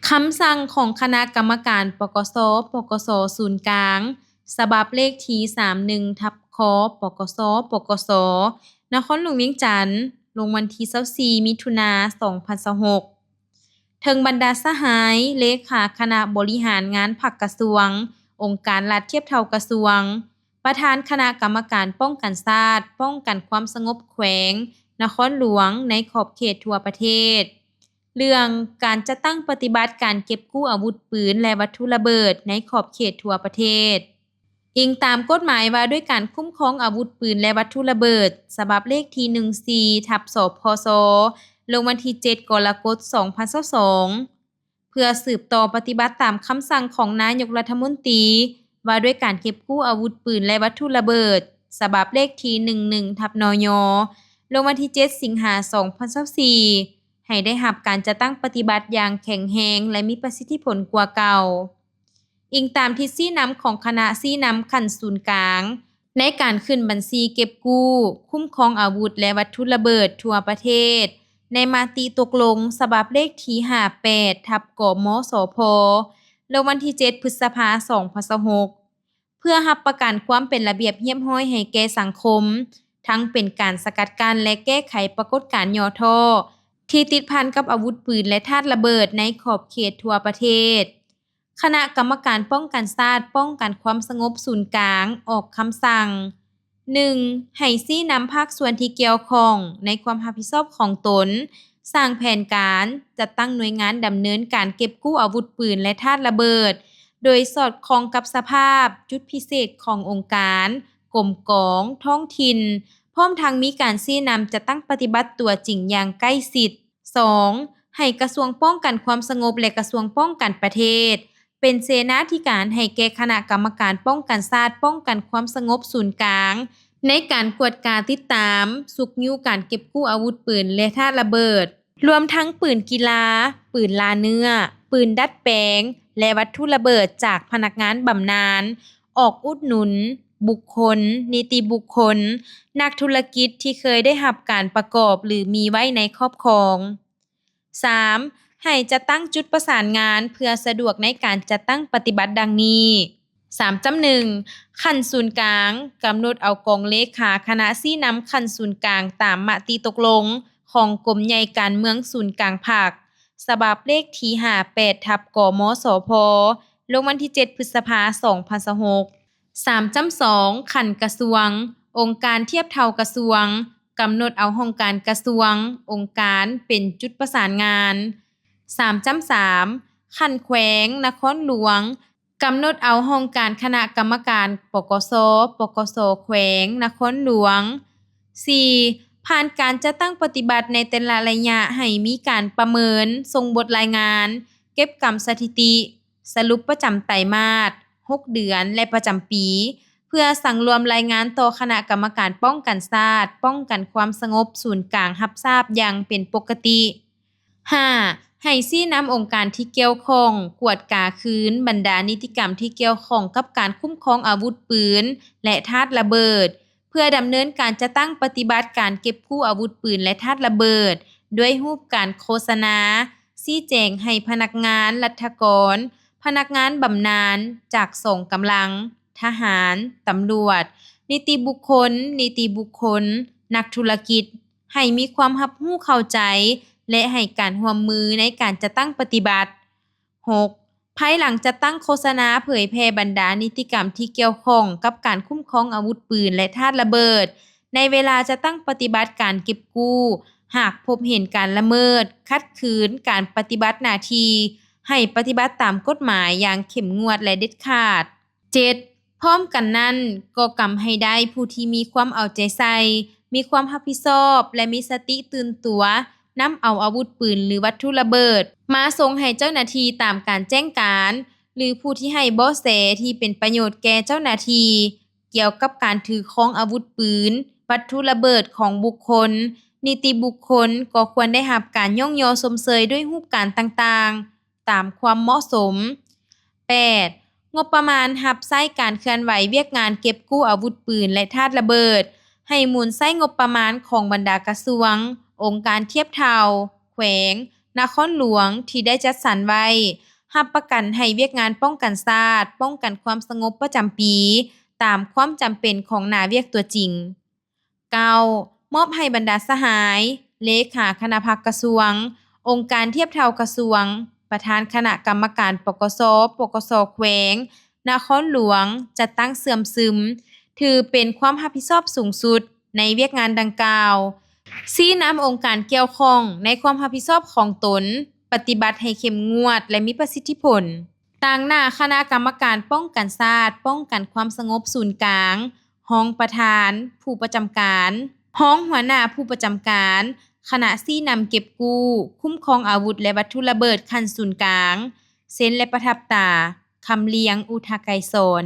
ຄຳສັ່ງຂອງຄະນະກຳມະການ ປກສ ປກສ ສູນກາງ ສະບັບເລກທີ ສາມໜຶ່ງ ທັບ ຄ ປກສ ປກສ ນະຄອນຫຼວງວຽງຈັນ ລົງວັນທີ ຊາວສີ່ ມິຖຸນາ ສອງພັນຊາວຫົກ. ເຖິງບັນດາສະຫາຍ ເລຂາຄະນະບໍລິຫານງານພັກກະຊວງ, ອົງການລັດທຽບເທົ່າກະຊວງ, ປະທານຄະນະກຳມະການປ້ອງກັນຊາດ, ປ້ອງກັນຄວາມສະຫງົບແຂວງ, ນະຄອນຫຼວງ ໃນຂອບເຂດທົ່ວປະເທດ, ເລື່ອງການຈັດຕັ້ງປະຕິບັດການເກັບກູ້ອາວຸດປືນ ແລະ ວັດຖຸລະເບີດໃນຂອບເຂດທົ່ວປະເທດ. ອີງຕາມກົດໝາຍວ່າດ້ວຍການຄຸ້ມຄອງອາວຸດປືນ ແລະ ວັດຖຸລະເບີດ ສະບັບເລກທີ ໜຶ່ງສີ່ ທັບ ສພຊ ລົງວັນທີ ເຈັດ ກໍລະກົດ ສອງພັນຊາວສອງ ເພື່ອສືບຕໍ່ປະຕິບັດຕາມຄຳສັ່ງຂອງນາຍົກລັດຖະມົນຕີ ວ່າດ້ວຍການເກັບກູ້ອາວຸດປືນ ແລະ ວັດຖຸລະເບີດ ສະບັບເລກທີ ໜຶ່ງໜຶ່ງ ທັບ ນຍ ລົງວັນທີ ເຈັດ ສິງຫາ ສອງພັນຊາວສີ່ ໃຫ້ໄດ້ຮັບການຈັດຕັ້ງປະຕິບັດຢ່າງແຂງແຮງ ແລະ ມີປະສິດທິຜົນກວ່າເກົ່າ. ອີງຕາມທິດຊີ້ນຳຂອງຄະນະຊີ້ນຳຂັ້ນສູນກາງ ໃນການຂຶ້ນບັນຊີເກັບກູ້, ຄຸ້ມຄອງອາວຸດ ແລະ ວັດຖຸລະເບີດທົ່ວປະເທດ ໃນມະຕິຕົກລົງສະບັບເລກທີ ຫ້າແປດ ທັບ ກມສພ ລົງວັນທີ ເຈັດ ພຶດສະພາ ສອງພັນຊາວຫົກ ເພື່ອຮັບປະກັນຄວາມເປັນລະບຽບຮຽບຮ້ອຍໃຫ້ແກ່ສັງຄົມ, ທັງເປັນການສະກັດກັ້ນ ແລະ ແກ້ໄຂປາກົດການຫຍໍ້ທໍ້ ທີ່ຕິດພັນກັບອາວຸດປືນ ແລະ ທາດລະເບີດໃນຂອບເຂດທົ່ວປະເທດ. ຄະນະກຳມະການປ້ອງກັນຊາດ ປ້ອງກັນຄວາມສະຫງົບສູນກາງ ອອກຄຳສັ່ງ ໜຶ່ງ ໃຫ້ຊີ້ນຳພາກສ່ວນທີ່ກ່ຽວຂ້ອງໃນຄວາມຮັບຜິດຊອບຂອງຕົນ, ສ້າງແຜນການ, ຈັດຕັ້ງໜ່ວຍງານດຳເນີນການເກັບກູ້ອາວຸດປືນ ແລະ ທາດລະເບີດ ໂດຍສອດຄ່ອງກັບສະພາບ, ຈຸດພິເສດຂອງອົງການ, ກົມກອງ, ທ້ອງຖິ່ນ, ພ້ອມທັງມີການຊີ້ນຳຈັດຕັ້ງປະຕິບັດຕົວຈິງຢ່າງໃກ້ຊິດ. ສອງ ໃຫ້ກະຊວງປ້ອງກັນຄວາມສະຫງົບ ແລະ ກະຊວງປ້ອງກັນປະເທດ ເປັນເສນາທິການໃຫ້ແກ່ຄະນະກຳມະການປ້ອງກັນຊາດ ປ້ອງກັນຄວາມສະຫງົບສູນກາງ ໃນການກວດກາຕິດຕາມ, ຊຸກຍູ້ການເກັບກູ້ອາວຸດປືນ ແລະ ທາດລະເບີດ, ລວມທັງປືນກິລາ, ປືນລ່າເນື້ອ, ປືນດັດແປງ ແລະ ວັດຖຸລະເບີດຈາກພະນັກງານບຳນານ, ອອກອຸດໜູນ, ບຸກຄົນ, ນິຕິບຸກຄົນ, ນັກທຸລະກິດທີ່ເຄີຍໄດ້ຮັບການປະກອບ ຫຼື ມີໄວ້ໃນຄອບຄອງ. ສາມ ໃຫ້ຈັດຕັ້ງຈຸດປະສານງານເພື່ອສະດວກໃນການຈັດຕັ້ງປະຕິບັດດັ່ງນີ້. ສາມຈ້ຳໜຶ່ງ ຂັ້ນສູນກາງ ກຳນົດເອົາກອງເລຂາຄະນະຊີ້ນຳຂັ້ນສູນກາງຕາມມະຕິຕົກລົງຂອງກົມໃຫຍ່ການເມືອງສູນກາງພັກ ສະບັບເລກທີ ຫ້າແປດ ທັບ ກມສພ ລົງວັນທີ ເຈັດ ພຶດສະພາ ສອງພັນຊາວຫົກ. ສາມຈ້ຳສອງ ຂັ້ນກະຊວງ ອົງການທຽບເທົ່າກະຊວງ ກຳນົດເອົາຫ້ອງການກະຊວງ, ອົງການ ເປັນຈຸດປະສານງານ. ສາມຈ້ຳສາມ ຂັ້ນແຂວງ ນະຄອນຫຼວງ ກຳນົດເອົາຫ້ອງການຄະນະກຳມະການ ປກສ, ປກສ ແຂວງ ນະຄອນຫຼວງ. ສີ່ ຜ່ານການຈັດຕັ້ງປະຕິບັດໃນແຕ່ລະໄລຍະ ໃຫ້ມີການປະເມີນ, ສົ່ງບົດລາຍງານ, ເກັບກຳສະຖິຕິ, ສະຫຼຸບປະຈຳໄຕມາດ, ຫົກເດືອນ ແລະ ປະຈຳປີ ເພື່ອສັງລວມລາຍງານຕໍ່ຄະນະກຳມະການປ້ອງກັນຊາດ, ປ້ອງກັນຄວາມສະຫງົບສູນກາງຮັບຊາບຢ່າງເປັນປົກກະຕິ. ຫ້າ ໃຫ້ຊີ້ນຳອົງການທີ່ກ່ຽວຂ້ອງ ກວດກາຄືນບັນດານິຕິກຳທີ່ກ່ຽວຂ້ອງກັບການຄຸ້ມຄອງອາວຸດປືນ ແລະ ທາດລະເບີດ ເພື່ອດຳເນີນການຈັດຕັ້ງປະຕິບັດການເກັບກູ້ອາວຸດປືນ ແລະ ທາດລະເບີດ ດ້ວຍຮູບການໂຄສະນາ, ຊີ້ແຈງໃຫ້ພະນັກງານລັດຖະກອນ, ພະນັກງານບຳນານຈາກສອງກຳລັງ, ທະຫານ, ຕຳຫຼວດ, ນິຕິບຸກຄົນ, ນິຕິບຸກຄົນ, ນັກທຸລະກິດ ໃຫ້ມີຄວາມຮັບຮູ້ເຂົ້າໃຈ ແລະ ໃຫ້ການຮ່ວມມືໃນການຈັດຕັ້ງປະຕິບັດ. ຫົກ ພາຍຫຼັງຈັດຕັ້ງໂຄສະນາເຜີຍແຜ່ບັນດານິຕິກຳທີ່ກ່ຽວຂ້ອງກັບການຄຸ້ມຄອງອາວຸດປືນ ແລະ ທາດລະເບີດ ໃນເວລາຈັດຕັ້ງປະຕິບັດການເກັບກູ້, ຫາກພົບເຫັນການລະເມີດ, ຂັດຂືນການປະຕິບັດໜ້າທີ່, ໃຫ້ປະຕິບັດຕາມກົດໝາຍຢ່າງເຂັ້ມງວດ ແລະ ເດັດຂາດ. ເຈັດ ພ້ອມກັນນັ້ນ ກໍກຳໃຫ້ໄດ້ຜູ້ທີ່ມີຄວາມເອົາໃຈໃສ່, ມີຄວາມຮັບຜິດຊອບ ແລະ ມີສະຕິຕື່ນຕົວ ນຳເອົາອາວຸດປືນ ຫຼື ວັດຖຸລະເບີດ ມາສົ່ງໃຫ້ເຈົ້າໜ້າທີ່ຕາມການແຈ້ງການ ຫຼື ຜູ້ທີ່ໃຫ້ເບາະແສທີ່ເປັນປະໂຫຍດແກ່ເຈົ້າໜ້າທີ່ ກ່ຽວກັບການຖືຄອງອາວຸດປືນ, ວັດຖຸລະເບີດຂອງບຸກຄົນ, ນິຕິບຸກຄົນ ກໍຄວນໄດ້ຮັບການຍ້ອງຍໍຊົມເຊີຍດ້ວຍຮູບການຕ່າງໆ ຕາມຄວາມເໝາະສົມ. ແປດ ງົບປະມານຮັບໃຊ້ການເຄື່ອນໄຫວວຽກງານເກັບກູ້ອາວຸດປືນ ແລະ ທາດລະເບີດ ໃຫ້ໝູນໃຊ້ງົບປະມານຂອງບັນດາກະຊວງ, ອົງການທຽບເທົ່າ, ແຂວງ, ນະຄອນຫຼວງທີ່ໄດ້ຈັດສັນໄວ້ ຮັບປະກັນໃຫ້ວຽກງານປ້ອງກັນຊາດ, ປ້ອງກັນຄວາມສະຫງົບປະຈຳປີ ຕາມຄວາມຈຳເປັນຂອງໜ້າວຽກຕົວຈິງ. ເກົ້າ ມອບໃຫ້ບັນດາສະຫາຍ ເລຂາຄະນະພັກກະຊວງ, ອົງການທຽບເທົ່າກະຊວງ, ປະທານຄະນະກຳມະການ ປກສ, ປກສ ແຂວງ, ນະຄອນຫຼວງ ຈັດຕັ້ງເຊື່ອມຊຶມ ຖືເປັນຄວາມຮັບຜິດຊອບສູງສຸດໃນວຽກງານດັ່ງກ່າວ. ຊີ້ນຳອົງການກ່ຽວຂ້ອງໃນຄວາມຮັບຜິດຊອບຂອງຕົນ, ປະຕິບັດໃຫ້ເຂັ້ມງວດ ແລະ ມີປະສິດທິຜົນ. ຕາງໜ້າຄະນະກຳມະການປ້ອງກັນຊາດ, ປ້ອງກັນຄວາມສະຫງົບສູນກາງ, ຮອງປະທານ, ຜູ້ປະຈຳການ, ຮອງຫົວໜ້າຜູ້ປະຈຳການ, ຄະນະຊີ້ນຳເກັບກູ້, ຄຸ້ມຄອງອາວຸດ ແລະ ວັດຖຸລະເບີດຂັ້ນສູນກາງ. ເຊັນ ແລະ ປະທັບຕາ, ຄຳລຽງ ອຸທະໄກສອນ.